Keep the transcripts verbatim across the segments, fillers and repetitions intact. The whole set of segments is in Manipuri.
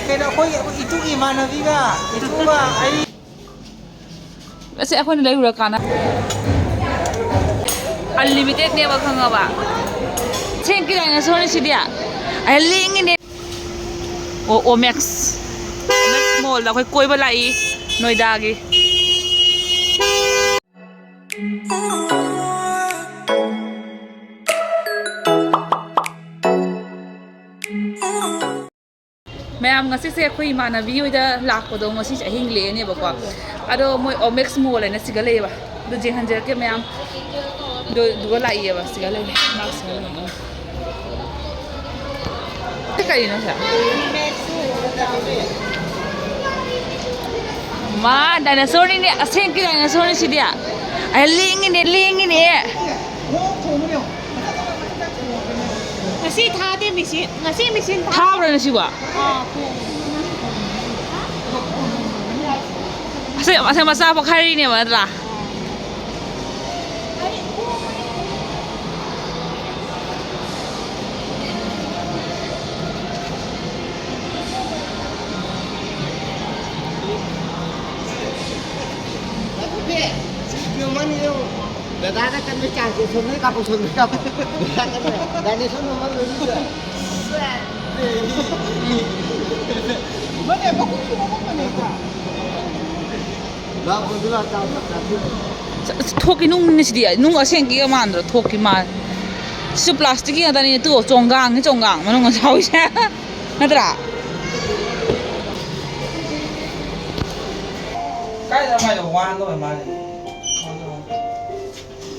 ꯀꯩꯅꯣ, ꯑꯩꯈꯣꯏ, ꯑꯩꯈꯣꯏ ꯏꯇꯨꯒꯤ ꯏꯃꯥꯟꯅꯕꯤꯒ, ꯏꯇꯨꯒ ꯑꯩ꯫ ꯑꯁꯤ ꯑꯩꯈꯣꯏꯅ ꯂꯩꯔꯨꯔꯀꯥꯟꯗ ꯑꯟꯂꯤꯃꯤꯇꯦꯠꯅꯦꯕ, ꯈꯪꯉꯕ? ꯁꯦꯡꯀꯤ ꯗꯥꯏꯅꯣꯁꯣꯔꯅꯤ ꯁꯤꯗꯤ꯫ ꯑꯩ ꯂꯦꯡꯉꯤꯅꯦ꯫ ꯑꯣ, ꯑꯣꯃꯦꯛꯁ, ꯑꯣꯃꯦꯛꯁ ꯃꯣꯜꯗ ꯑꯩꯈꯣꯏ ꯀꯣꯏꯕ ꯂꯥꯛꯏ, ꯅꯣꯏꯗꯥꯒꯤ꯫ ꯃꯌꯥꯝ, ꯉꯁꯤꯁꯦ ꯑꯩꯈꯣꯏ ꯏꯃꯥꯟꯅꯕꯤ ꯍꯣꯏꯗ ꯂꯥꯛꯄꯗꯣ ꯉꯁꯤꯁꯦ ꯑꯍꯤꯡ ꯂꯦꯛꯑꯅꯦꯕꯀꯣ꯫ ꯑꯗꯣ ꯃꯣꯏ ꯑꯣꯃꯦꯛꯁ ꯃꯣꯜ ꯍꯥꯏꯅ ꯁꯤꯒ ꯂꯩꯌꯦꯕ꯫ ꯑꯗꯨ ꯌꯦꯡꯍꯟꯖꯔꯛꯀꯦ ꯃꯌꯥꯝ꯫ ꯑꯗꯨ, ꯑꯗꯨꯒ ꯂꯥꯛꯏꯌꯦꯕ, ꯁꯤꯒ ꯂꯩꯔꯦ꯫ ꯃꯥ ꯁꯤꯒ ꯂꯩꯔꯦ꯫ ꯁꯤ ꯀꯔꯤꯅꯣ ꯁꯦ? ꯃꯥ ꯗꯥꯏꯅꯣꯁꯣꯔꯅꯤꯅꯦ, ꯑꯁꯦꯡꯀꯤ ꯗꯥꯏꯅꯣꯁꯣꯔꯅꯤ ꯁꯤꯗꯤ꯫ ꯑꯩ ꯂꯦꯡꯉꯤꯅꯦ, ꯂꯦꯡꯉꯤꯅꯦ꯫ ꯉꯁꯤ ꯊꯥꯗꯦ ꯃꯦꯆꯤꯟ꯫ ꯉꯁꯤ ꯃꯦꯆꯤꯟ ꯊꯥ-, ꯊꯥꯕ꯭ꯔꯥ ꯉꯁꯤꯕꯣ? ꯑꯥ, ꯊꯣꯡ꯫ ꯑꯁꯦꯡ, ꯑꯁꯦꯡ ꯃꯆꯥ ꯄꯣꯛꯈꯥꯏꯔꯤꯅꯦꯕ ꯅꯠꯇ꯭ꯔꯥ? ꯗꯗꯥꯅ ꯀꯟꯕ ꯆꯥꯟꯁꯁꯦ ꯁꯣꯝꯗꯩ ꯀꯥꯞꯄꯣ, ꯁꯣꯝꯗꯩ ꯀꯥꯞꯄꯣ꯫ ꯗꯗꯥ ꯀꯟꯕ, ꯗꯥꯏꯅꯣꯁꯣꯔ ꯃꯃꯥꯡ ꯂꯣꯏꯅ ꯆꯠꯂꯦ꯫ ꯃꯅꯦ, ꯃꯈꯨꯠꯁꯨ ꯃꯈꯨꯠ ꯃꯅꯦ꯫ ꯂꯥꯛꯑꯣ, ꯑꯗꯨ ꯂꯥꯛꯑꯣ, ꯆꯥꯎ, ꯆꯥꯎ, ꯆꯥꯎ꯫ ꯑꯁ, ꯊꯣꯛꯀꯤ ꯅꯨꯡꯅꯤ ꯁꯤꯗꯤ, ꯅꯨꯡ ꯑꯁꯦꯡꯀꯤꯒ ꯃꯥꯟꯗ꯭ꯔꯣ? ꯊꯣꯛꯀꯤ ꯃꯥꯟ-, ꯁꯤꯁꯨ ꯄ꯭ꯂꯥꯁꯇꯤꯛꯀꯤ ꯉꯥꯛꯇꯅꯤ, ꯇꯨ ꯆꯣꯡꯒꯥꯡꯅꯤ, ꯆꯣꯡꯒꯥꯡ ꯃꯅꯨꯡꯗ ꯌꯥꯎꯔꯤꯁꯦ꯫ ꯅꯠꯇ꯭ꯔꯥ? ꯀꯥꯏꯗ ꯃꯥꯏꯗꯣ ꯋꯥꯟꯗꯧꯔ ꯃꯥꯜꯂꯦ꯫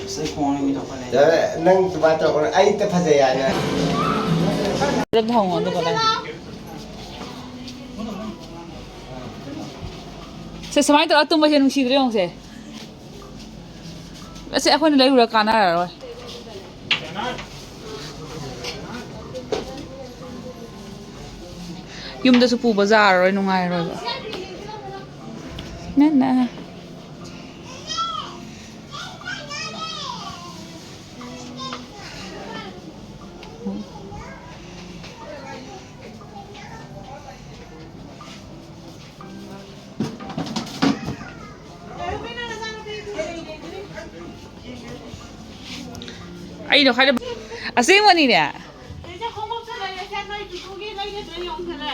ꯑꯁ, ꯑꯩ ꯈꯣꯡ ꯑꯅꯤ ꯇꯧꯈꯠꯂꯦ꯫ ꯌꯥꯔꯦ, ꯅꯪ ꯑꯗꯨꯃꯥꯏꯅ ꯇꯧꯔꯛꯀꯅꯨ꯫ ꯑꯩ ꯍꯦꯛꯇ ꯐꯖꯩ ꯍꯥꯏꯅ꯫ ꯑꯗꯨꯝ ꯊꯝꯃꯣ, ꯑꯗꯨꯒ ꯂꯩ꯫ ꯁꯦ, ꯁꯨꯃꯥꯏꯅ ꯇꯧꯔꯒ ꯇꯨꯝꯕꯁꯦ ꯅꯨꯡꯁꯤꯗ꯭ꯔꯣ ꯌꯦꯡꯉꯨꯁꯦ꯫ ꯑꯁꯤ ꯑꯩꯈꯣꯏꯅ ꯂꯩꯔꯨꯔ ꯀꯥꯟꯅꯔꯔꯣꯏ꯫ ꯌꯨꯝꯗꯁꯨ ꯄꯨꯕ ꯌꯥꯔꯔꯣꯏ, ꯅꯨꯡꯉꯥꯏꯔꯣꯏꯕ꯫ ꯅꯅ꯫ ꯑꯩꯅ ꯈ꯭ꯋꯥꯏꯗꯩ ꯑꯁꯦꯡꯕꯅꯤꯅꯦ꯫ ꯆꯦꯆꯦ, ꯈꯣꯡꯎꯞꯁꯨ ꯂꯩꯔꯦ, ꯁꯦ, ꯅꯣꯏ ꯇꯨꯇꯨꯒꯤ ꯂꯩꯒꯗ꯭ꯔꯥ ꯌꯦꯡꯉꯨ ꯈꯔ꯫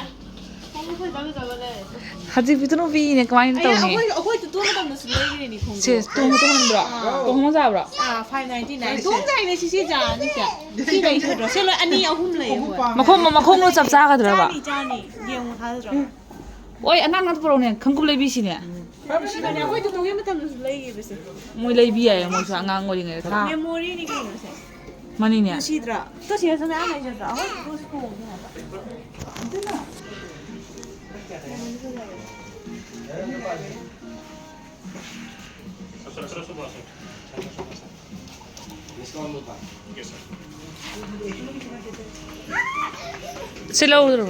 ꯈꯣꯡꯎꯞ ꯐꯖ ꯐꯖꯕ ꯂꯩꯔꯦ꯫ ꯍꯧꯖꯤꯛ ꯄꯤꯇꯨ ꯅꯨꯄꯤꯅꯦ ꯀꯃꯥꯏꯅ ꯑꯩ, ꯇꯧꯅꯤ? ꯑꯩꯈꯣꯏ, ꯑꯩꯈꯣꯏ ꯇꯨꯇꯨ ꯃꯇꯝꯗꯁꯨ ꯂꯩꯈ꯭ꯔꯤꯅꯦ ꯈꯣꯡꯎꯞ꯫ ꯁꯦ, ꯇꯣꯡꯉ ꯇꯣꯡꯍꯟꯕ꯭ꯔꯣ? ꯑꯥ꯫ ꯇꯣꯡꯍꯟ ꯆꯥꯕ꯭ꯔꯣ? ꯑꯥ, five ninety nine꯫ ꯇꯣꯡ ꯆꯥꯏꯅꯦ ꯁꯤ, ꯁꯤ ꯆꯥꯅꯤ ꯁꯦ꯫ ꯁꯤ ꯂꯩ ꯐꯠꯇ꯭ꯔꯣ? ꯁꯦ ꯂꯣꯏ ꯑꯅꯤ ꯑꯍꯨꯝ ꯂꯩ ꯑꯩꯈꯣꯏ꯫ ꯃꯈꯣꯡ, ꯃꯈꯣꯡꯗꯣ ꯆꯞ ꯆꯥꯒꯗ꯭ꯔꯕ? ꯆꯥꯅꯤ, ꯆꯥꯅꯤ꯫ ꯌꯦꯡꯉꯨ ꯊꯥꯖꯗ꯭ꯔꯣ? ꯑꯣꯏ, ꯑꯉꯥꯡ ꯅꯠꯇ꯭ꯔꯣꯅꯦ? ꯈꯪꯀꯨꯞ ꯂꯩꯕꯤꯁꯤꯅꯦ꯫ ꯐꯕꯁꯤꯅꯅꯦ, ꯑꯩꯈꯣꯏ ꯇꯨꯇꯨꯒꯤ ꯃꯇꯝꯗꯁꯨ ꯂꯩꯌꯦꯕꯁꯦ꯫ ꯃꯣꯏ ꯂꯩꯕꯤ ꯌꯥꯏꯌꯦ, ꯃꯣꯏꯁꯨ ꯑꯉꯥꯡ ꯑꯣꯏꯔꯤꯉꯩꯗ ꯊꯥ꯫ Memoryꯅꯤ ꯀꯩꯅꯣꯁꯦ꯫ ꯃꯥꯅꯤꯅꯦ꯫ ꯅꯨꯡꯁꯤꯗ꯭ꯔꯥ? ꯇꯣ ꯁꯤꯗꯁꯨ ꯃꯌꯥꯝ ꯂꯩꯖꯗ꯭ꯔꯥ? ꯑꯩꯈꯣꯏ ꯇꯨꯇꯨꯁꯨ ꯇꯣꯡꯉꯦ ꯍꯥꯏꯕ꯫ ꯑꯗꯨꯅ꯫ ꯁꯤ ꯂꯧꯔꯣ꯫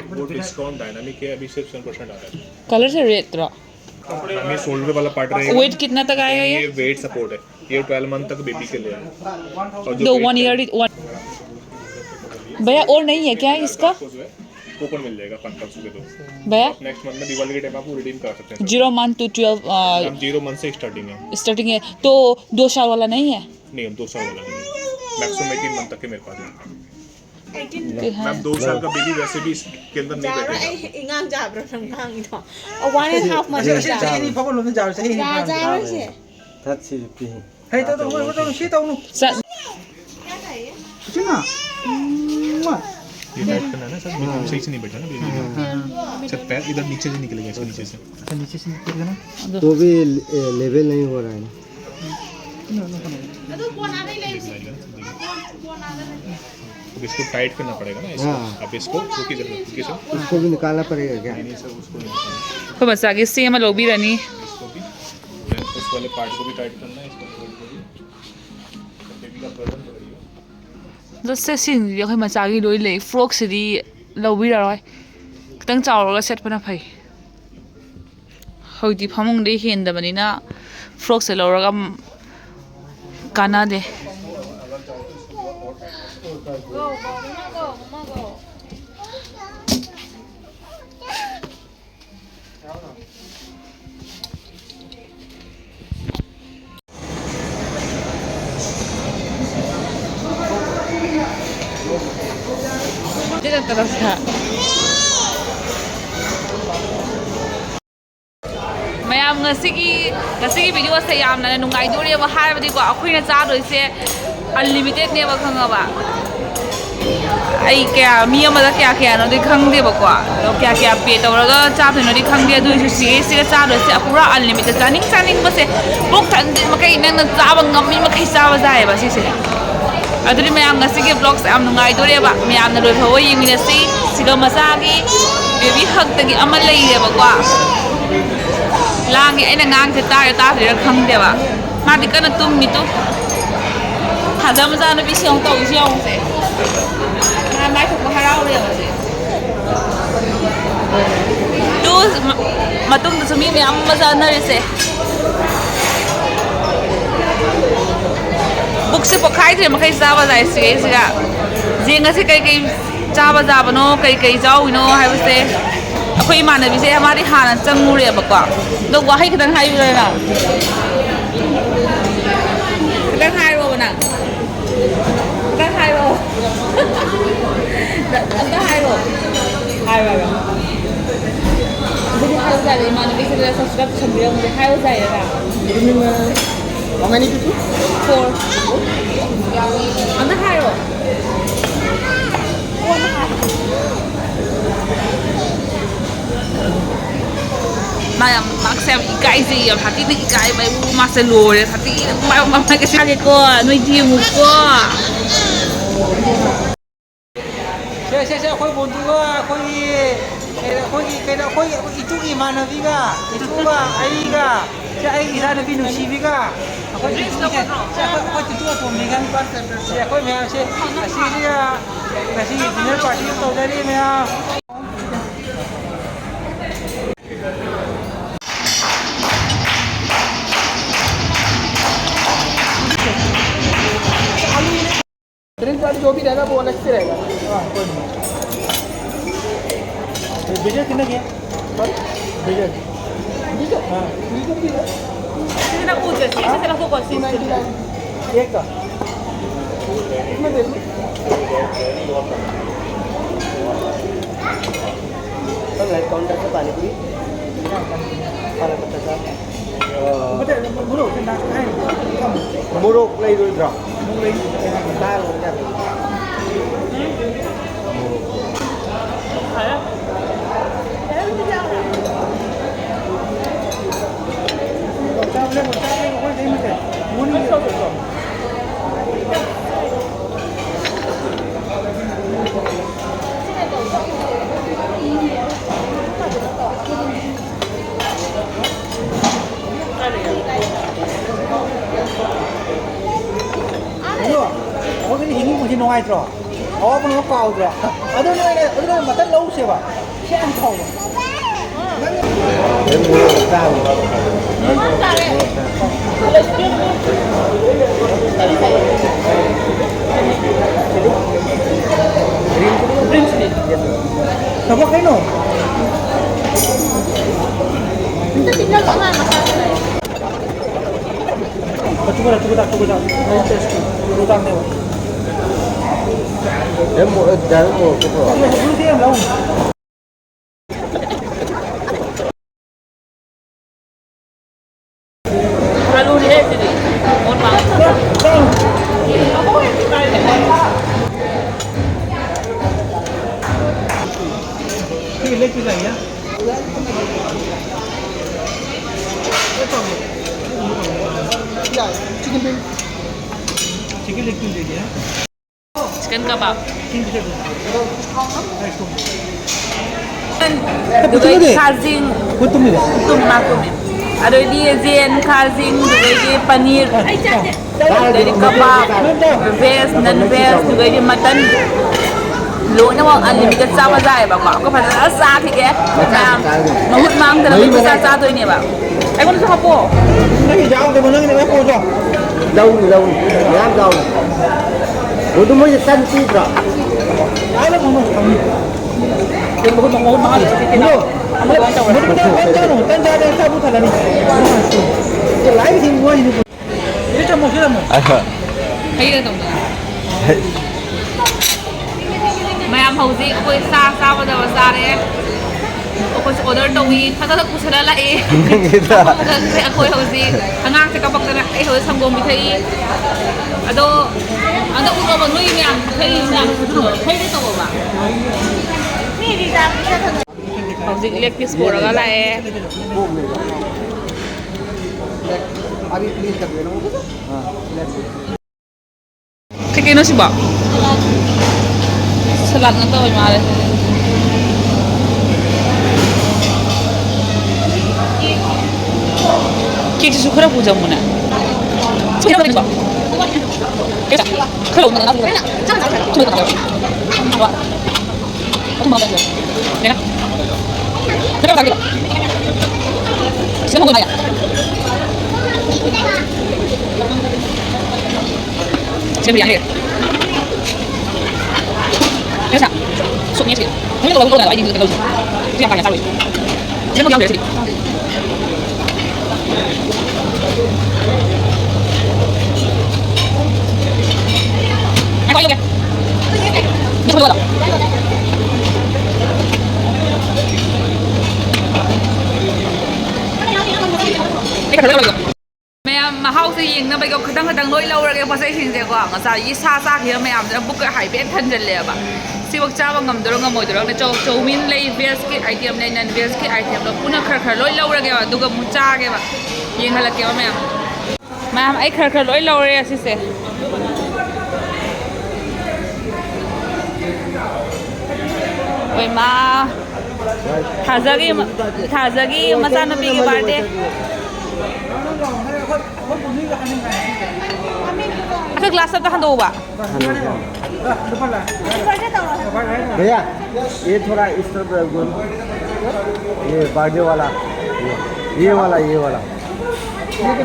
वो डिस्काउंट डायनामिक है, अभी सिर्फ सेवन परसेंट आ रहा है। कलर से रेट रहा। मैम, ये शोल्डर वाला पार्ट रहेगा। वेट कितना तक आएगा ये? ये वेट सपोर्ट है, ये ट्वेल्व मंथ तक बेबी के लिए है। और जो दो, वेट वन है, ईयर, वन। भैया, और नहीं है क्या इसका? आपको जो है, कूपन मिल जाएगा पाँच पाँच सौ के दो। भैया? आप नेक्स्ट मंथ में दिवाली के टाइम आपको रिडीम करा सकते हैं। Zero month to twelve, ma'am, zero month से स्टार्टिंग है। स्टार्टिंग है तो दो साल वाला नहीं है? नहीं, हम दो साल वाला नहीं है, मैक्सिमम एटीन मंथ तक के मेरे पास है। मैम, दो साल का बेबी वैसे भी इसके अंदर नहीं बैठेगा। ꯑꯩ ꯑꯉꯥꯡ ꯖꯥꯕ꯭ꯔꯥ ꯅꯪ ꯉꯥꯡꯉꯤꯗꯣ? One and half month ꯆꯍꯤ, ꯆꯍꯤ ꯑꯅꯤ ꯐꯥꯎꯕ ꯂꯣꯏꯅ ꯖꯥꯕ, ꯆꯍꯤ ꯑꯅꯤ ꯐꯥꯕ꯫ ꯖꯥꯔꯤꯁꯦ꯫ ꯊꯥꯔꯠꯁꯤ ꯄꯤ꯫ ꯍꯩ, ꯇꯧ, ꯇꯧ, ꯇꯧ, ꯇꯧ, ꯁꯤ ꯇꯧꯅꯨ꯫ ꯆꯠ꯫ ꯁꯤꯅ꯫ ꯎꯝ꯫ ये टाइट करना है ना सर, हाँ। सही से नहीं बैठा ना बेबी। हाँ, हाँ, हाँ। सर, पैर इधर नीचे से निकलेगा, इसके नीचे से। अच्छा, नीचे से निकलेगा ना? तो भी ले-, लेवल नहीं हो रहा है ना। अब इसको टाइट करना पड़ेगा ना, इसको। हाँ। अब इसको, रुकिए जरा, रुकिए सर। उसको भी निकालना पड़ेगा क्या? नहीं, नहीं सर, उसको नहीं निकालना। ꯑꯩꯈꯣꯏ ꯃꯆꯥꯒꯤ ꯁꯦꯝꯃ ꯂꯧꯕꯤꯔꯅꯤ꯫ इसको भी, उस वाले पार्ट को भी टाइट करना है, इसको भी। बेबी का बर्डन पकड़िए। ꯑꯗꯣ ꯁꯦꯠꯁꯤꯡꯁꯤꯗꯤ ꯑꯩꯈꯣꯏ ꯃꯆꯥꯒꯤ ꯂꯣꯏ ꯂꯩ꯫ ꯐ꯭ꯔꯣꯛꯁꯤꯗꯤ ꯂꯧꯕꯤꯔꯔꯣꯏ, ꯈꯤꯇꯪ ꯆꯥꯎꯔꯒ ꯁꯦꯠꯄꯅ ꯐꯩ꯫ ꯍꯧꯖꯤꯛꯇꯤ ꯐꯃꯨꯡꯗꯩ ꯍꯦꯟꯗꯕꯅꯤꯅ ꯐ꯭ꯔꯣꯛꯁꯦ ꯂꯧꯔꯒ ꯀꯥꯟꯅꯗꯦ꯫ ꯃꯌꯥꯝ, ꯉꯁꯤꯒꯤ, ꯉꯁꯤꯒꯤ ꯚꯤꯗꯤꯑꯣꯁꯦ ꯌꯥꯝꯅ ꯅꯨꯡꯉꯥꯏꯗꯣꯔꯤꯕ, ꯍꯥꯏꯕꯗꯤꯀꯣ, ꯑꯩꯈꯣꯏꯅ ꯆꯥꯗꯣꯏꯁꯦ ꯑꯟꯂꯤꯃꯤꯇꯦꯠꯅꯦꯕ, ꯈꯪꯉꯕ? ꯑꯩ ꯀꯌꯥ, ꯃꯤ ꯑꯃꯗ ꯀꯌꯥ ꯀꯌꯥꯅꯣꯗꯤ ꯈꯪꯗꯦꯕꯀꯣ, ꯑꯗꯣ ꯀꯌꯥ ꯀꯌꯥ ꯄꯦ ꯇꯧꯔꯒ ꯆꯥꯗꯣꯏꯅꯣꯗꯤ ꯈꯪꯗꯦ꯫ ꯑꯗꯨ ꯑꯣꯏꯔꯁꯨ ꯁꯤꯒꯩꯁꯤꯒ ꯆꯥꯗꯣꯏꯁꯦ ꯄꯨꯔꯥ ꯑꯟꯂꯤꯃꯤꯇꯦꯠ, ꯆꯥꯅꯤꯡ ꯆꯥꯅꯤꯡꯕꯁꯦ, ꯄꯨꯛ ꯊꯟꯗ꯭ꯔꯤ ꯃꯈꯩ ꯅꯪꯅ ꯆꯥꯕ ꯉꯝꯃꯤ ꯃꯈꯩ ꯆꯥꯕ ꯌꯥꯏꯌꯦꯕ ꯁꯤꯁꯦ꯫ ꯑꯗꯨꯗꯤ ꯃꯌꯥꯝ, ꯉꯁꯤꯒꯤ ꯕ꯭ꯂꯣꯒꯁꯦ ꯌꯥꯝ ꯅꯨꯡꯉꯥꯏꯗꯣꯔꯦꯕ, ꯃꯌꯥꯝꯅ ꯂꯣꯏꯐꯥꯎꯕ ꯌꯦꯡꯃꯤꯟꯅꯁꯤ꯫ ꯁꯤꯒ ꯃꯆꯥꯒꯤ ꯕꯦꯕꯤ ꯍꯛꯇꯒꯤ ꯑꯃ ꯂꯩꯔꯦꯕꯀꯣ꯫ ꯂꯥꯡꯉꯦ, ꯑꯩꯅ ꯉꯥꯡꯁꯦ ꯇꯥꯔ ꯇꯥꯗ꯭ꯔꯤꯔꯥ ꯈꯪꯗꯦꯕ꯫ ꯃꯥꯗꯤ ꯀꯟꯅ ꯇꯨꯝꯃꯤ ꯇꯨ꯫ ꯊꯥꯖ ꯃꯆꯥꯅꯨꯄꯤ ꯁꯤ ꯑꯃꯨꯛ ꯇꯧꯔꯤꯁꯤ ꯌꯦꯡꯉꯨꯁꯦ꯫ ꯃꯥ ꯃꯥꯏ ꯊꯣꯛꯄ ꯍꯔꯥꯎꯔꯦ ꯌꯦꯡꯉꯨꯁꯦ꯫ ꯇꯨ, ꯃ-, ꯃꯇꯨꯡꯗꯁꯨ ꯃꯤ ꯃꯌꯥꯝ ꯑꯃ ꯆꯠꯅꯔꯤꯁꯦ꯫ ꯄꯨꯛꯁꯦ ꯄꯣꯛꯈꯥꯏꯗ꯭ꯔꯤ ꯃꯈꯩ ꯆꯥꯕ ꯂꯥꯛꯏ ꯁꯤꯒꯩꯁꯤꯒ꯫ ꯌꯦꯡꯉꯁꯤ ꯀꯩꯀꯩ ꯆꯥꯕ ꯆꯥꯕꯅꯣ, ꯀꯩ ꯀꯩ ꯆꯥꯎꯏꯅꯣ ꯍꯥꯏꯕꯁꯦ꯫ ꯑꯩꯈꯣꯏ ꯏꯃꯥꯟꯅꯕꯤꯁꯦ ꯃꯥꯗꯤ ꯍꯥꯟꯅ ꯆꯪꯉꯨꯔꯦꯕꯀꯣ꯫ ꯑꯗꯣ ꯋꯥꯍꯩ ꯈꯤꯇꯪ ꯍꯥꯏꯌꯨꯗꯅ꯫ ꯈꯤꯇꯪ ꯍꯥꯏꯔꯣꯕ ꯅꯪ꯫ ꯈꯤꯇꯪ ꯍꯥꯏꯔꯣ꯫ ꯑꯝꯇ ꯍꯥꯏꯔꯣ꯫ ꯍꯥꯏꯔꯣ, ꯍꯥꯏꯔꯣ꯫ ꯑꯗꯨꯗꯤ ꯍꯥꯏꯌꯨ ꯌꯥꯔꯦ, ꯏꯃꯥꯟꯅꯕꯤꯁꯤꯗ subscribe ꯇꯧꯁꯟꯕꯤꯔꯝꯃꯨꯁꯦ꯫ ꯍꯥꯏꯌꯨ ꯌꯥꯏꯌꯦ ꯅꯪ꯫ How many people? Four. ꯑꯝꯇ ꯍꯥꯏꯔꯣ꯫ ꯃꯥ ꯌꯥꯝ, ꯃꯥꯁꯦ ꯌꯥꯝ ꯏꯀꯥꯏꯖꯩ, ꯌꯥꯝ ꯁꯥꯊꯤꯅ ꯏꯀꯥꯏꯕ꯫ ꯑꯩꯕꯨ ꯃꯥꯁꯦ ꯂꯣꯏꯔꯦ, ꯁꯥꯊꯤꯅ ꯃꯥ ꯌꯥꯝ ꯉꯝꯅꯒꯦ ꯁꯥꯒꯦꯀꯣ, ꯅꯣꯏꯗꯤ ꯌꯦꯡꯉꯨꯀꯣ꯫ ꯁꯦ, ꯁꯦ, ꯁꯦ, ꯑꯩꯈꯣꯏ ꯕꯣꯟꯗꯨꯒ ꯑꯩꯈꯣꯏꯒꯤ, ꯀꯩꯅꯣ, ꯑꯩꯈꯣꯏꯒꯤ, ꯀꯩꯅꯣ, ꯑꯩꯈꯣꯏꯒꯤ, ꯑꯩꯈꯣꯏ ꯏꯇꯨꯒꯤ ꯏꯃꯥꯟꯅꯕꯤꯒ, ꯏꯇꯨꯒ ꯑꯩꯒ, ꯁꯦ, ꯑꯩꯒꯤ ꯏꯆꯥꯅꯨꯄꯤ ꯅꯨꯡꯁꯤꯕꯤꯒ, ꯑꯩꯈꯣꯏ ꯇꯤꯇꯨꯁꯦ, ꯁꯦ, ꯑꯩꯈꯣꯏ, ꯑꯩꯈꯣꯏ ꯇꯤꯇꯨ ꯑꯇꯣꯝꯕꯤꯒ, ꯁꯦ, ꯑꯩꯈꯣꯏ ꯃꯌꯥꯝꯁꯦ ꯑꯁꯤꯒꯤꯁꯤꯒ ꯉꯁꯤꯒꯤ dinner party ꯑꯃ ꯇꯧꯖꯔꯤ ꯃꯌꯥꯝ꯫ ड्रिंक पार्टी जो भी रहेगा वो अलग से रहेगा। हाँ, कोई नहीं। विजय कितने के? सॉरी? विजय। विजय? हाँ। विजय भी है। कितना पूछ है? कितना को कॉस्ट? To ninety nine. एक का? कितना दे दूँ? ꯅꯪ ꯂꯥꯏꯔꯤꯛ ꯀꯥꯎꯟꯇꯔꯗ ꯄꯥꯅꯤꯄꯨꯔꯤ? ꯄꯥꯅꯤꯄꯨꯔꯤꯗ ꯆꯥ꯫ ꯃꯣꯔꯣꯛꯁꯦ ꯅꯥ-, ꯍꯥꯏ-, ꯃꯣꯔꯣꯛ ꯂꯩꯔꯣꯏꯗ꯭ꯔꯣ? ꯃꯣꯔꯣꯛ ꯂꯩ-, ꯆꯥꯔꯣ, ꯆꯥꯔꯣ꯫ ꯑꯗꯣ, ꯑꯩꯈꯣꯏꯒꯤ ꯍꯤꯡꯉꯤ ꯄꯨꯟꯁꯤ ꯅꯨꯡꯉꯥꯏꯇ꯭ꯔꯣ? ꯑꯋꯥꯕ ꯄꯨꯝꯅꯃꯛ ꯀꯥꯎꯗ꯭ꯔꯣ? ꯑꯗꯨ ꯅꯣꯏꯅ, ꯑꯗꯨ ꯅꯣꯏꯅ ꯃꯇꯟ ꯂꯧꯁꯦꯕ꯫ ꯁꯤ ꯌꯥꯝ ꯐꯥꯎꯕ꯫ ꯊꯕꯛ ꯀꯩꯅꯣ? ꯑꯆꯨꯒꯗ, ꯑꯆꯨꯒꯗ, ꯑꯆꯨꯒꯗ꯫ ꯅꯣꯏ ꯇꯦꯁꯀꯤ ꯅꯨꯡꯗꯥꯡꯅꯦꯕ꯫ ꯑꯦ, ꯃꯣ-, ꯑꯦ, ꯗꯥꯏꯔꯦꯛ ꯃꯣꯔꯣꯛꯇ ꯄꯨꯔꯛꯑꯣ꯫ ꯑꯗꯨ ꯍꯧꯖꯤꯛꯇꯤ ꯌꯥꯝ ꯂꯧꯅꯨ꯫ ꯑꯂꯨꯅꯦ ꯁꯤꯗꯤ꯫ ꯃꯣꯟ ꯃꯥꯡ꯫ ꯁꯤ ꯂꯦꯛ ꯄꯤꯖ ꯌꯥ? ꯌꯥꯏ꯫ ꯆꯤꯀꯟ ꯄꯤꯡ꯫ ꯆꯤꯀꯟ ꯂꯦꯛ ꯄꯤꯖꯒꯦ꯫ ꯆꯤꯀꯟ ꯀꯕꯥꯕ꯫ ꯑꯗꯨꯒ ꯈꯥꯖꯤꯡ꯫ ꯇꯨꯝ ꯃꯥ ꯇꯨꯝꯃꯤ꯫ ꯑꯗꯩꯗꯤ ꯌꯦꯟ, ꯈꯥꯖꯤꯡ, ꯑꯗꯨꯗꯩꯗꯤ ꯄꯅꯤꯔ, ꯑꯗꯩꯗꯤ ꯀꯕꯥꯕ, ꯚꯦꯖ, ꯅꯟ ꯚꯦꯖ, ꯑꯗꯨꯗꯩꯗꯤ ꯃꯇꯟ꯫ ꯂꯣꯏꯅꯃꯛ ꯑꯟꯂꯤꯃꯤꯇꯦꯠ ꯆꯥꯕ ꯌꯥꯏꯑꯕꯀꯣ꯫ ꯑꯩꯈꯣꯏ ꯐꯖꯅ ꯆꯥꯈꯤꯒꯦ꯫ ꯃꯌꯥꯝ ꯃꯍꯨꯠ ꯃꯥꯡꯗꯅꯕ ꯄꯩꯁꯥ ꯆꯥꯗꯣꯏꯅꯦꯕ꯫ ꯑꯩꯉꯣꯟꯗꯁꯨ ꯍꯥꯞꯄꯣ꯫ ꯅꯪꯒꯤ ꯌꯥꯎꯗꯕ ꯅꯪꯒꯤꯅꯦ ꯂꯣꯏ ꯄꯨꯔꯣ꯫ ꯂꯧꯅꯤ, ꯂꯧꯅꯤ꯫ ꯃꯌꯥꯝ ꯌꯥꯎꯅꯤ꯫ ꯑꯗꯨ ꯃꯣꯏꯁꯦ ꯇꯟ ꯄꯤꯗ꯭ꯔꯣ? ꯇꯟ ꯃꯍꯨꯠ ꯃꯍꯨꯠ ꯃꯍꯨꯠ ꯃꯍꯨꯠ ꯃꯍꯨꯠ ꯃꯍꯨꯠ ꯃꯍꯨꯠ ꯇꯟ ꯆꯥꯅꯨ, ꯇꯟ ꯆꯥꯔꯗꯤ ꯆꯥꯛ ꯄꯨꯊꯜꯂꯅꯤ꯫ ꯂꯥꯏꯔꯤꯛ ꯍꯤꯡꯕ ꯋꯥꯔꯤꯅꯤ꯫ ꯁꯤ ꯊꯝꯃꯣ, ꯁꯤ ꯊꯝꯃꯣ꯫ ꯑꯍꯣꯏ꯫ ꯍꯩꯔ ꯇꯧꯗꯅ꯫ ꯍꯩ꯫ ꯃꯌꯥꯝ ꯍꯧꯖꯤꯛ ꯑꯩꯈꯣꯏ ꯆꯥ ꯆꯥꯒꯗꯕ ꯆꯥꯔꯦ꯫ ꯑꯩꯈꯣꯏꯁꯨ ꯑꯣꯔꯗꯔ ꯇꯧꯏ, ꯈꯛ ꯈꯛ ꯄꯨꯁꯜꯂ ꯂꯥꯛꯑꯦ꯫ ꯅꯪꯒꯤꯗ꯫ ꯑꯩꯈꯣꯏ ꯍꯧꯖꯤꯛ ꯑꯉꯥꯡꯁꯦ ꯀꯞꯄꯛꯇꯅ ꯑꯩ ꯍꯧꯖꯤꯛ ꯁꯪꯒꯣꯝ ꯄꯤꯊꯛꯏ꯫ ꯑꯗꯣ ꯍꯟꯗꯛ ꯎꯠꯂꯣꯕ ꯅꯣꯏ ꯃꯌꯥꯝ ꯄꯤꯊꯛꯏ ꯃꯌꯥꯝ ꯍꯩꯗꯤ ꯇꯧꯑꯣꯕ꯫ ꯍꯧꯖꯤꯛ ꯂꯦꯒ ꯄꯤꯁ ꯄꯣꯔꯒ ꯂꯥꯛꯑꯦ꯫ अभी प्लीज कर देना। ꯀꯩ ꯀꯩꯅꯣ ꯁꯤꯕꯣ? ꯁꯂꯥꯗ ꯅꯠꯇꯕ ꯃꯥꯜꯂꯦ꯫ ꯀꯦꯛꯁꯤꯁꯨ ꯈꯔ ꯄꯨꯖꯃꯨꯅꯦ꯫ ꯈꯔ ꯂꯧꯅ꯫ ꯃꯌꯥꯝ ꯃꯍꯥꯎꯁꯦ ꯌꯦꯡꯅꯕꯒꯤ ꯈꯤꯇꯪ ꯈꯤꯇꯪ ꯂꯣꯏ ꯂꯧꯔꯒꯦ ꯄꯣꯠꯆꯩꯁꯤꯡꯁꯦꯀꯣ꯫ ꯉꯁꯥꯏꯒꯤ ꯁꯥ ꯆꯥꯈꯤꯕ ꯃꯌꯥꯝꯗꯨꯅ ꯕꯨꯛꯀ ꯍꯥꯏꯐꯦꯠ ꯊꯟꯖꯜꯂꯦꯕ꯫ ꯁꯤꯐꯧ ꯆꯥꯕ ꯉꯝꯗꯣꯏꯔꯣ ꯉꯝꯃꯣꯏꯗꯣꯏꯔꯣ? ꯆꯧ-, ꯆꯧꯃꯤꯟ ꯂꯩ, ꯚꯦꯖꯀꯤ ꯑꯥꯏꯇꯦꯝ ꯂꯩ, ꯅꯟ ꯚꯦꯖꯀꯤ ꯑꯥꯏꯇꯦꯝ ꯂꯩ, ꯄꯨꯟꯅ ꯈꯔ ꯈꯔ ꯂꯣꯏ ꯂꯧꯔꯒꯦꯕ, ꯑꯗꯨꯒ ꯑꯃꯨꯛ ꯆꯥꯒꯦꯕ꯫ ꯌꯦꯡꯍꯜꯂꯛꯀꯦꯕ ꯃꯌꯥꯝ꯫ ꯃꯌꯥꯝ, ꯑꯩ ꯈꯔ ꯈꯔ ꯂꯣꯏ ꯂꯧꯔꯦ ꯑꯁꯤꯁꯦ꯫ ꯍꯣꯏ, ꯃꯥ꯫ ꯊꯥꯖꯒꯤ ꯃ-, ꯊꯥꯖꯒꯤ ꯃꯆꯥꯅꯨꯄꯤꯒꯤ ꯕꯥꯔꯗꯦ꯫ ꯑꯩꯈꯣꯏ ꯒ꯭ꯂꯥꯁ ꯑꯝꯇ ꯍꯟꯗꯣꯛꯎꯕ꯫ भैया, ये थोड़ा इस तरफ रख दो। ये बर्थडे वाला, ये, ये वाला, ये वाला।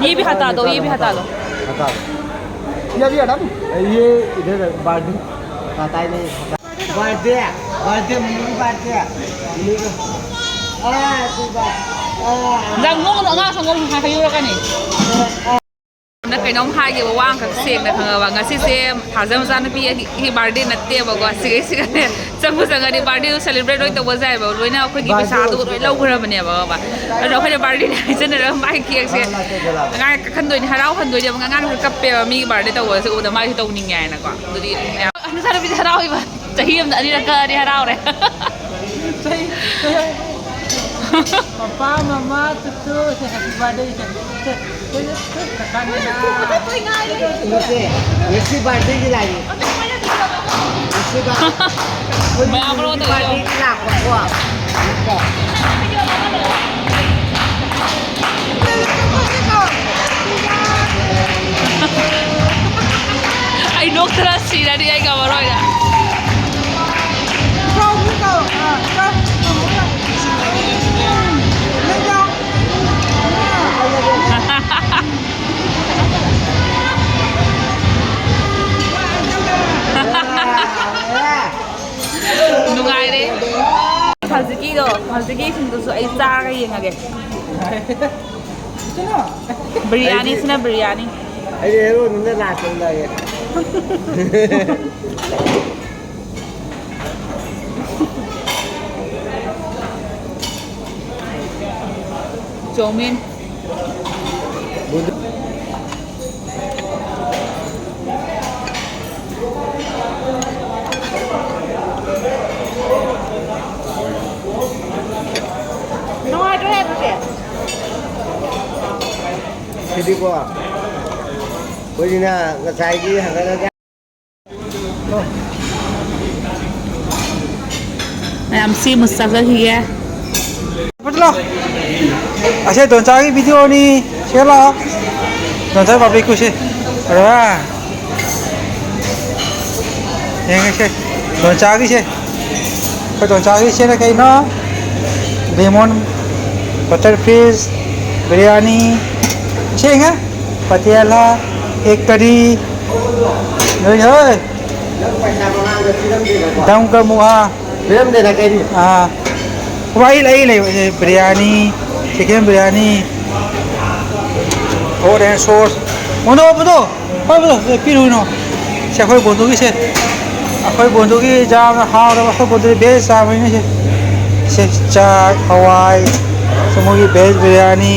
ये भी हटा दो, ये भी हटा दो। हटा दो। ये भी हटा दो। ये इधर बर्थडे। पता ही नहीं। बर्थडे, बर्थडे, मम्मी की बर्थडे। मम्मी को, आ, तू बा-, आ। ꯌꯥꯝ ꯅꯣꯛꯀꯅꯨ, ꯑꯉꯥꯡ ꯁꯪꯒꯣꯝ ꯍꯩꯔꯨꯔꯛꯀꯅꯤ꯫ ꯀꯩꯅꯣꯝ ꯍꯥꯏꯒꯦꯕ, ꯋꯥ ꯑꯃꯈꯛ ꯁꯦꯡꯅ ꯈꯪꯉꯕ, ꯉꯁꯤꯁꯦ ꯊꯥꯖ ꯃꯆꯥꯅꯨꯄꯤ ꯑꯩꯒꯤ birthday ꯅꯠꯇꯦꯕꯀꯣ, ꯁꯤꯒꯩꯁꯤꯒꯅꯦ ꯆꯪꯕꯨ ꯆꯪꯉꯗꯤ birthday ꯗꯨ celebrate ꯂꯣꯏ ꯇꯧꯕ ꯌꯥꯏꯕ, ꯂꯣꯏꯅ ꯑꯩꯈꯣꯏꯒꯤ ꯄꯩꯁꯥ ꯑꯗꯨꯒ ꯂꯣꯏ ꯂꯧꯈ꯭ꯔꯕꯅꯦꯕ, ꯈꯪꯉꯕ? ꯑꯗꯣ ꯑꯩꯈꯣꯏꯅ birthday ꯅꯦ ꯍꯥꯏꯖꯟꯅꯔꯒ ꯃꯥꯒꯤ cake ꯁꯦ ꯑꯉꯥꯡ ꯀꯛꯍꯟꯗꯣꯏꯅꯦ, ꯍꯔꯥꯎꯍꯟꯗꯣꯏꯅꯦꯕ, ꯑꯉꯥꯡꯁꯨ ꯀꯞꯄꯦꯕ ꯃꯤꯒꯤ birthday ꯇꯧꯕꯁꯦ ꯎꯕꯗ, ꯃꯥꯁꯨ ꯇꯧꯅꯤꯡꯉꯦ ꯍꯥꯏꯅꯀꯣ꯫ ꯑꯗꯨꯗꯤ ꯅꯆꯥꯅꯨꯄꯤꯁꯦ ꯍꯔꯥꯎꯏꯕ, ꯆꯍꯤ ꯑꯃꯗ ꯑꯅꯤꯔꯛ ꯀꯛꯑꯗꯤ ꯍꯔꯥꯎꯔꯦ꯫ ꯆꯍꯤ, ꯆꯍꯤ꯫ ꯄꯄꯥ, ꯃꯃꯥ, ꯇꯨꯇꯨ, ꯁꯦ, happy birthday ꯁꯦ꯫ ꯁꯦ, ꯁꯦ, ꯁꯦ, ꯀꯀꯥ, ꯅꯅꯥ꯫ ꯅꯠꯇꯦ, ꯉꯁꯤ birthday ꯒꯤ ꯂꯥꯛꯏ꯫ ꯉꯁꯤ ꯕꯥ-, ꯃꯌꯥꯝ ꯑꯩꯈꯣꯏ ꯃꯔꯣꯟꯗ ꯉꯁꯤ ꯂꯩꯌꯣ꯫ Birthday ꯒꯤ ꯂꯥꯛꯄꯀꯣ꯫ ꯑꯩ ꯅꯣꯛꯇꯅ ꯁꯤꯔꯅꯤ, ꯑꯩ ꯉꯝꯃꯔꯣꯏꯗ꯫ ꯅꯨꯡꯉꯥꯏꯔꯦ꯫ ꯍꯧꯖꯤꯛꯀꯤꯗꯣ, ꯍꯧꯖꯤꯛꯀꯤ ꯁꯤꯡꯗꯨꯁꯨ ꯑꯩ ꯆꯥꯔꯒ ꯌꯦꯡꯉꯒꯦ꯫ ꯕꯤꯔꯌꯥꯅꯤꯁꯤꯅ ꯕꯤꯔꯌꯥꯅꯤ꯫ ꯑꯩꯗꯤ ꯍꯦꯔꯣꯅꯤꯅ ꯂꯥꯛꯀꯅꯤ ꯂꯥꯛꯑꯦ꯫ ꯆꯧꯃꯤꯟ꯫ ꯅꯨꯡꯉꯥꯏꯇ꯭ꯔꯣ ꯑꯗꯨꯗꯤ? ꯁꯤꯗꯤꯀꯣ, ꯑꯩꯈꯣꯏꯁꯤꯅ ꯉꯁꯥꯏꯒꯤ ꯍꯪꯒꯠ ꯍꯟꯗ ꯃꯌꯥꯝ ꯁꯤ ꯑꯃꯨꯛ ꯆꯥꯖꯈꯤꯒꯦ꯫ ꯐꯠꯂꯣ꯫ ꯑꯁꯦ ꯗꯣꯟꯆꯥꯒꯤ video ꯅꯤ꯫ ꯁꯦ ꯂꯥꯛꯑꯣ꯫ ꯗꯣꯟꯆꯥ ꯄꯥꯕ꯭ꯂꯤꯛ ꯀꯨꯁꯦ꯫ ꯑꯔꯦ ꯋꯥ꯫ ꯌꯦꯡꯉꯁꯦ꯫ ꯗꯣꯟꯆꯥꯒꯤꯁꯦ꯫ ꯑꯩꯈꯣꯏ ꯗꯣꯟꯆꯥꯒꯤꯁꯤꯅ ꯀꯩꯅꯣ? Lemon, butter fish, biryani, ꯁꯦꯡꯉꯦ꯫ Patiala, egg curry, ꯍꯣꯏ, ꯍꯣꯏ꯫ ꯗꯝ ꯀ ꯃꯨꯍꯥ꯫ ꯄꯤꯔꯝꯗꯦꯅ ꯀꯩꯅꯣ? ꯑꯥ꯫ ꯋꯥꯍꯩ ꯂꯩ, ꯂꯩ, ꯂꯩ, biryani, chicken biryani, hot and sauce꯫ ꯃꯣꯟꯗꯣ, ꯃꯣꯟꯗꯣ, ꯍꯣꯏ, ꯃꯣꯟꯗꯣ, ꯁꯦ, ꯄꯤꯔꯨꯅꯣ꯫ ꯁꯦ, ꯑꯩꯈꯣꯏ ꯕꯣꯟꯗꯨꯒꯤꯁꯦ, ꯑꯩꯈꯣꯏ ꯕꯣꯟꯗꯨꯒꯤ ꯌꯥꯝꯅ ꯍꯥꯎꯔꯕ, ꯑꯩꯈꯣꯏ ꯕꯣꯟꯗꯨꯒꯤ ꯕꯦꯁ ꯆꯥꯕꯅꯤꯅꯦ ꯁꯦ꯫ ꯁꯦ, ꯆꯥꯛ, ꯍꯋꯥꯏ, ꯁꯦ, ꯃꯣꯏꯒꯤ ꯕꯦꯁ ꯕꯤꯔꯌꯥꯅꯤ,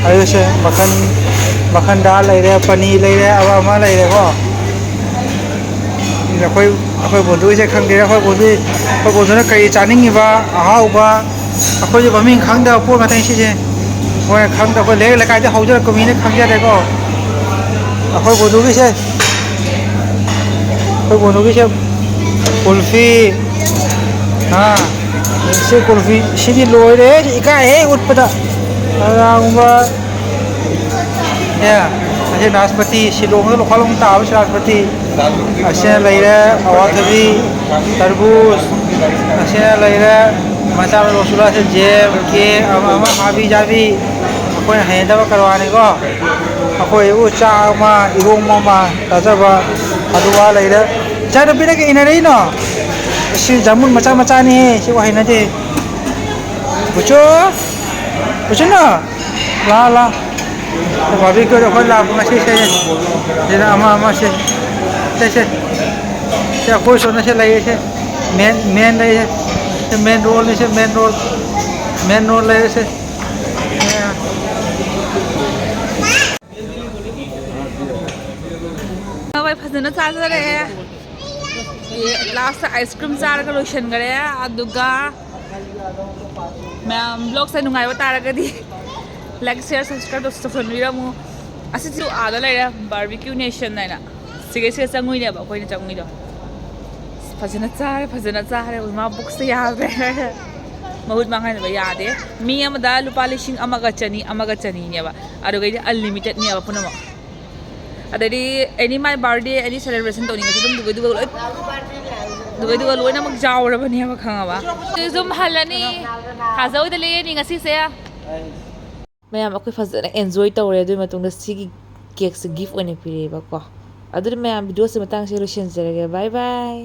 ꯑꯗꯨꯒ ꯁꯦ, ꯃꯈꯟ, ꯃꯈꯟ ꯗꯥꯜ ꯂꯩꯔꯦ, ꯄꯅꯤꯔ ꯂꯩꯔꯦ, ꯑꯃ, ꯑꯃ ꯂꯩꯔꯦꯀꯣ꯫ ꯑꯩꯈꯣꯏ, ꯑꯩꯈꯣꯏ ꯕꯣꯟꯗꯨꯒꯤꯁꯦ ꯈꯪꯗꯦ, ꯑꯩꯈꯣꯏ ꯕꯣꯟꯗꯨ, ꯑꯩꯈꯣꯏ ꯕꯣꯟꯗꯨꯅ ꯀꯔꯤ ꯆꯥꯅꯤꯡꯉꯤꯕ ꯑꯍꯥꯎꯕ, ꯑꯩꯈꯣꯏꯁꯨ ꯃꯃꯤꯡ ꯈꯪꯗꯕ ꯄꯣꯠ ꯉꯥꯛꯇꯅꯤ ꯁꯤꯁꯦ꯫ ꯃꯣꯏꯅ ꯈꯪꯗꯕ, ꯑꯩꯈꯣꯏ ꯂꯩꯔꯛ ꯂꯩꯀꯥꯏꯗ ꯍꯧꯖꯔꯛꯄ ꯃꯤꯅ ꯈꯪꯖꯗꯦꯀꯣ꯫ ꯑꯩꯈꯣꯏ ꯕꯣꯟꯗꯨꯒꯤꯁꯦ, ꯑꯩꯈꯣꯏ ꯕꯣꯟꯗꯨꯒꯤꯁꯦ ꯀꯨꯜꯐꯤ, ꯑꯥ, ꯁꯤ ꯀꯨꯜꯐꯤ, ꯁꯤꯗꯤ ꯂꯣꯏꯔꯦ, ꯏꯀꯥꯏꯍꯦ ꯎꯠꯄꯗ꯫ ꯀꯅꯥꯒꯨꯝꯕ ꯑꯦ, ꯑꯁꯤ ꯅꯥꯁꯄꯇꯤ, ꯁꯤꯂꯣꯡꯗ ꯂꯨꯈꯥ ꯂꯣꯡ ꯇꯥꯕ ꯁꯤ ꯅꯥꯁꯄꯇꯤ꯫ ꯑꯁꯤꯅ ꯂꯩꯔꯦ ꯑꯋꯥꯊꯕꯤ, ꯇꯔꯕꯨꯖ꯫ ꯑꯁꯤꯅ ꯂꯩꯔꯦ ꯃꯆꯥ ꯃꯆꯥ ꯔꯣꯁꯒꯨꯂꯥ, ꯁꯤ ꯖꯦꯝ, ꯀꯦꯛ, ꯑꯃ ꯑꯃ ꯍꯥꯕꯤ ꯖꯥꯕꯤ꯫ ꯑꯩꯈꯣꯏꯅ ꯍꯩꯅꯗꯕ ꯀꯔꯕꯥꯔꯅꯤꯀꯣ꯫ ꯑꯩꯈꯣꯏ ꯎ ꯆꯥꯛ ꯑꯃ, ꯏꯔꯣꯝꯕ ꯑꯃ ꯆꯥꯖꯕ ꯑꯗꯨꯒ ꯂꯩꯔꯦ꯫ ꯏꯆꯥꯅꯨꯄꯤꯅ ꯀꯩ ꯏꯟꯅꯔꯛꯏꯅꯣ? ꯑꯁꯤ ꯖꯥꯃꯨꯟ ꯃꯆꯥ ꯃꯆꯥꯅꯤꯍꯦ, ꯁꯤꯕꯨ ꯍꯩꯅꯗꯦ꯫ ꯕꯨꯆꯨ! ꯕꯨꯆꯨꯅ! ꯂꯥ, ꯂꯥ꯫ ꯕꯥꯔꯕꯤꯀ꯭ꯌꯨꯗ ꯑꯩꯈꯣꯏ ꯂꯥꯛꯄ ꯉꯁꯤ ꯁꯦ꯫ ꯁꯤꯗ ꯑꯃ, ꯑꯃ ꯁꯦ꯫ ꯁꯦ, ꯁꯦ꯫ ꯁꯦ ꯑꯩꯈꯣꯏ ꯁꯣꯝꯗ ꯁꯦ ꯂꯩꯔꯦ ꯁꯦ꯫ ꯃꯦꯟ, ꯃꯦꯟ ꯂꯩꯔꯦ꯫ ꯁꯦ ꯃꯦꯟ ꯔꯣꯗꯅꯤ ꯁꯦ, ꯃꯦꯟ ꯔꯣꯗ꯫ ꯃꯦꯟ ꯔꯣꯗ ꯂꯩꯔꯦ ꯁꯦ꯫ ꯍꯣꯏ, ꯐꯖꯅ ꯆꯥꯖꯔꯦ꯫ ꯂꯥꯁꯇ ꯑꯥꯏꯁ ꯀ꯭ꯔꯤꯝ ꯆꯥꯔꯒ ꯂꯣꯏꯁꯤꯟꯈꯔꯦ꯫ ꯑꯗꯨꯒ ꯃꯌꯥꯝ ꯕ꯭ꯂꯣꯛꯁꯦ ꯅꯨꯡꯉꯥꯏꯕ ꯇꯥꯔꯒꯗꯤ ꯂꯥꯏꯛ, ꯁꯤꯌꯔ, ꯁꯕꯁꯀ꯭ꯔꯥꯏꯕ ꯇꯧꯁꯟꯕꯤꯔꯝꯃꯨ꯫ ꯑꯁꯤꯁꯨ ꯑꯥꯗ ꯂꯩꯔꯦ, ꯕꯥꯔꯕꯤꯀ꯭ꯌꯨ ꯅꯦꯁꯟ ꯍꯥꯏꯅ꯫ ꯁꯤꯒꯩꯁꯤꯗ ꯆꯪꯉꯨꯏꯅꯦꯕ ꯑꯩꯈꯣꯏꯅ ꯆꯪꯉꯨꯏꯗꯣ꯫ ꯐꯖꯅ ꯆꯥꯔꯦ, ꯐꯖꯅ ꯆꯥꯔꯦ꯫ ꯏꯃꯥ ꯄꯨꯛꯁꯦ ꯌꯥꯗ꯭ꯔꯦ꯫ ꯃꯍꯨꯠ ꯃꯥꯡꯍꯟꯕ ꯌꯥꯗꯦ꯫ ꯃꯤ ꯑꯃꯗ ꯂꯨꯄꯥ ꯂꯤꯁꯤꯡ ꯑꯃꯒ ꯆꯅꯤ, ꯑꯃꯒ ꯆꯅꯤꯅꯦꯕ꯫ ꯑꯗꯨꯒꯩꯗꯤ ꯑꯟꯂꯤꯃꯤꯇꯦꯠꯅꯦꯕ ꯄꯨꯝꯅꯃꯛ꯫ ꯑꯗꯩꯗꯤ any my birthday, any celebration ꯇꯧꯅꯤꯡꯉꯁꯨ ꯑꯗꯨꯝ ꯗꯨꯒꯩ ꯗꯨꯒ ꯂꯣꯏ, ꯗꯨꯒꯩ ꯗꯨꯒ ꯂꯣꯏꯅꯃꯛ ꯌꯥꯎꯔꯕꯅꯦꯕ, ꯈꯪꯉꯕ? ꯑꯗꯨ ꯁꯨꯝ ꯍꯜꯂꯅꯤ, ꯊꯥꯖꯧꯗ ꯂꯩꯔꯅꯤ ꯉꯁꯤꯁꯦ꯫ ꯃꯌꯥꯝ ꯑꯩꯈꯣꯏ ꯐꯖꯅ ꯑꯦꯟꯖꯣꯏ ꯇꯧꯔꯦ꯫ ꯑꯗꯨꯒꯤ ꯃꯇꯨꯡꯗ ꯁꯤꯒꯤ ꯀꯦꯛꯁꯦ ꯒꯤꯐ ꯑꯣꯏꯅ ꯄꯤꯔꯛꯑꯦꯕꯀꯣ꯫ ꯑꯗꯨꯗꯤ ꯃꯌꯥꯝ ꯚꯤꯗꯤꯑꯣꯁꯦ ꯃꯇꯥꯡꯁꯤꯗ ꯂꯣꯏꯁꯤꯟꯖꯔꯒꯦ꯫ ꯕꯥꯏ ꯕꯥꯏ꯫